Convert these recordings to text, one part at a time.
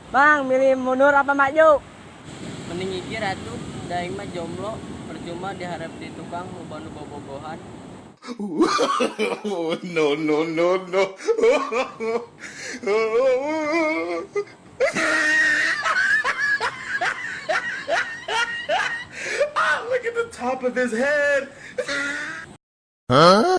Bang, milih mundur apa maju? Mending gigir atuh, da aing mah jomblo, percuma diharap di tukang loba nu bobogohan. No, no, no, no. Ah, look at the top of his head. Huh?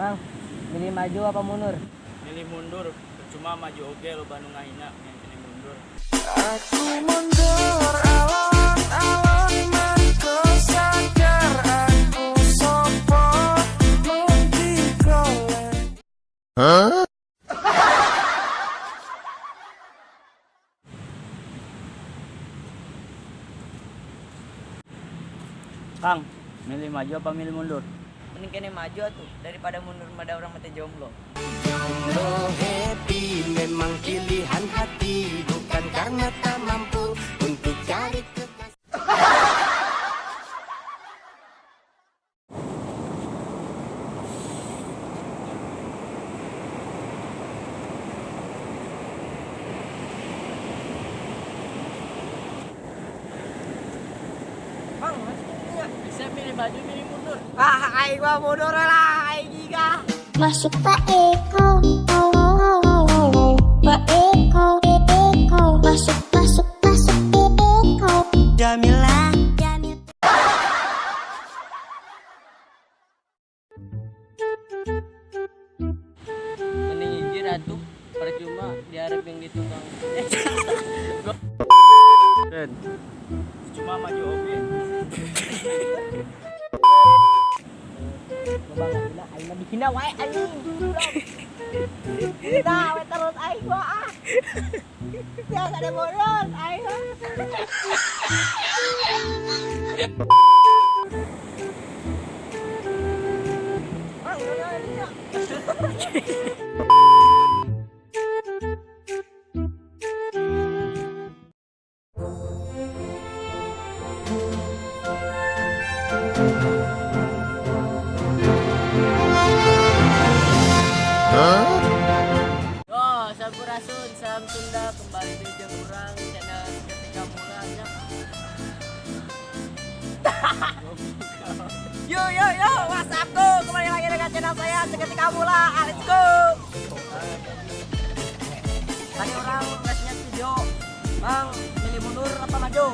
Bang, milih maju apa mundur? Milih mundur, percuma maju oge loba nu ngahina, yang kene mundur. Aku mundur alon-alon mergo sadar aku sopo mung digolek. Huh? Kang, milih maju apa milih mundur? Mending kene maju atuh daripada mundur mah da urang mah teh jomblo. Jomblo happy memang pilihan hati, bukan karena tak mampu untuk cari kekasih. Bang, masuk. Bisa milih maju, milih mundur. Ah, aing mah mundur lah, aing giga. Masuk Pak Eko, oh, oh, oh, oh. Pak Eko, Eko, masuk, masuk, masuk, Eko. Jamila. Jamil. Mending gigir atuh, percuma diharap yang di tukang. Percuma maju oge. Loba ngahina, aing mah dihina wae anjing. Nah, we terus aing mah ah. Ya ada mundur aing mah. Bang, udah, udah. Huh? Oh, sampurasun, salam Sunda, kembali di jeung urang channel Seketika Mulanya. Yo yo yo, what's up go? Kembali lagi dengan channel saya Seketika Mula. Let's go. Tadi urang ngasihnya video, Bang, milih mundur apa maju?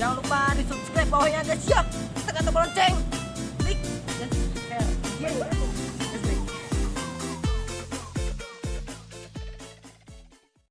Jangan lupa di subscribe bawahnya guys ya. Tekan tombol lonceng, like dan share. Yeah.